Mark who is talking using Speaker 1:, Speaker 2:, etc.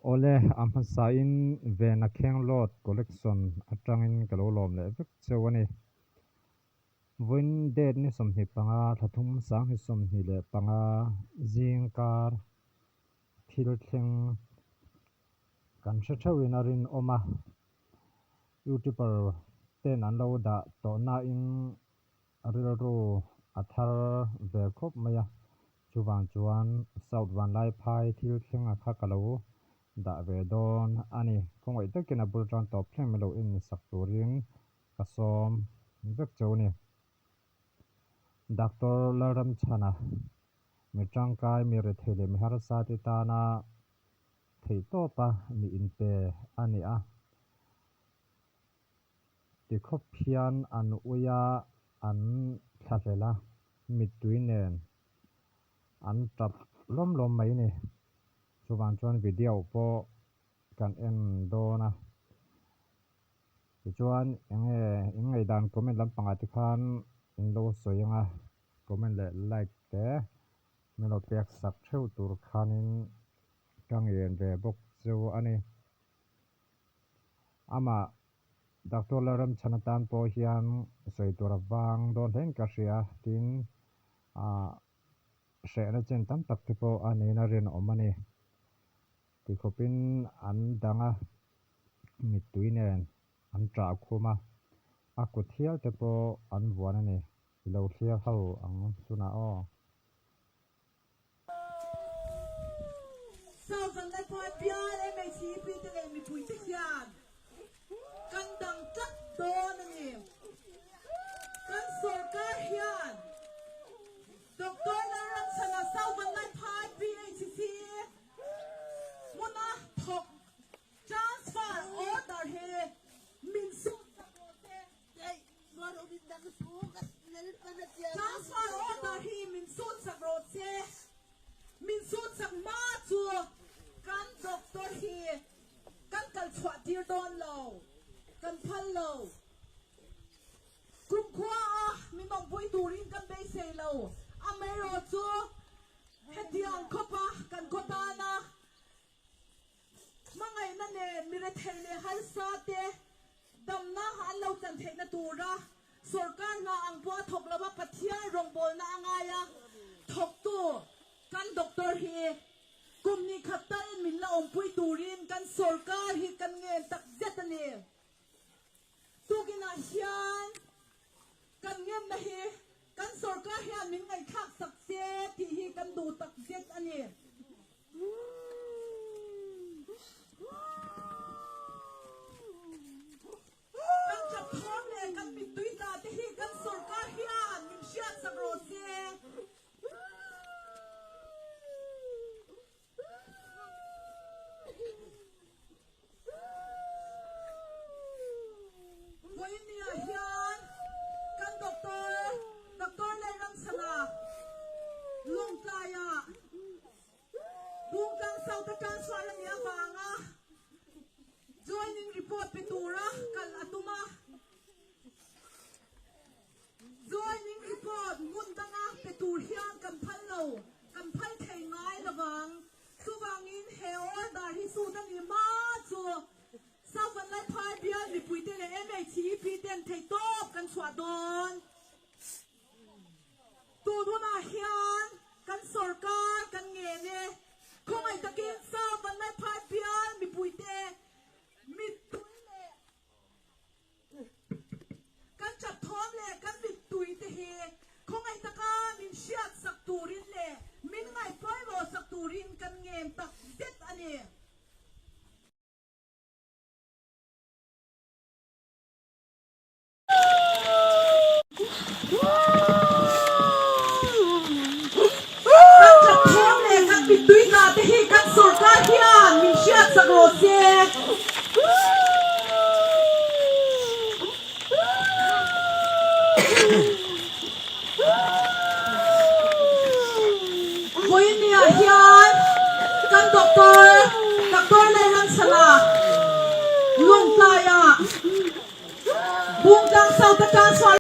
Speaker 1: Awle, a hmasain Vena Khenglawt Collection atangin ka lo lawm leh vek cheu a ni. Vawiin date ni 25 thla 3 2025 zing kar thil thleng kan hre theuhin a rinawm a, Youtuber ten an lo dah tawh nain rilru a thar ve khawp mai a, chuvang chuan South Vanlaiphai thil thleng a kha ka lo dah ve dawn a ni. Khawngaih takin a bul tan tawp thleng mai lo in sak turin ka sawm vek cheu a ni. Doctor Lalramchhana, mi tangkai, mi rethei leh mi harsa te tana theihtawpa mi inpe a ni a. Tikhawp hian an ui a, an thlahlel a, mittui nen an tap lawm lawm mai ni. Chuvang chuan video pawh kan en dawn a. Tichuan enge in ngaihdan comment lampangah te khan in lo sawi ang a, comment leh like te min lo pek sak theuh tur khanin ka ngen ve bawk cheu a ni. Amah Doctor Lalramchhan atan pawh hian sawi tur a vang dawn hlein ka hria tin ah hrehna chen tam tak te pawh a neiin a rinawm a ni. Tikhawpin an dang a, mittui nen an ṭah khum a, a kut hial te pawh an vuan a ni. I lo thlir ho ang tunah aw.
Speaker 2: South Vanlaiphai bial MHEP te leh mipuite hian kan dang tlat dawn a ni. Kan sorkar hian Doctor Lalramchhana South Vanlaiphai PHC hmuna thawk transfer order hi min sut sak rawh se. Transfer order hi min sut sak rawh se. Min sut sak hma chu kan doctor hi kan kal chhuah tir dawn lo, kan phal lo. Kumkhua a min awmpui turin kan beisei lo. Amaherawhchu hetiang khawpa kan khaw tana Hmangaihna nen mi rethei leh harsa te damna an lo chan theihna tura sawrkar hna ang pawh a thawk lo a, Pathian rawngbawlna a ngai a, thawktu kan doctor hi kum ni khat tal min la awmpui turin kan sawrkar hi kan ngen tak zet a ni. Tukinah hian kan ngenna hi kan sawrkar hian min ngaihthlak sak se tih hi kan duh tak zet a ni. Kan tap thawm leh kan mittui tla te hi kan sawrkar hian min hriat sak rawh se. Vawinia hian kan doctor, Doctor Lalramsanga Lawngtlaia Bungtlang South a transfer a nih avanga joining report pe tura kal a tum a. Joining report hmun danga pe tur hian kan phal lo, kan phal thei ngai lovang. Chuvangin he order hi sut a ni hma chu South Vanlaiphai bial mipuite leh MHEP ten theihtawp kan chhuah dawn. Tun hunah hian kan sorkar kan ngen e, khawngaih takin South Vanlaiphai bial mipuite mittui leh Kan chapthawm leh kan mittui te hi khawngaih taka min hriat sak turin leh min ngaihpawimawh sak turin kan ngen tak zet a ni. Kan chapthawm leh kan mittui hna te hi kan sorkar hian min hriat sak rawh se. Vawiinniah hian kan doctor Doctor Lalramsanga Lawngtlaiah Bungtlang South a transfer.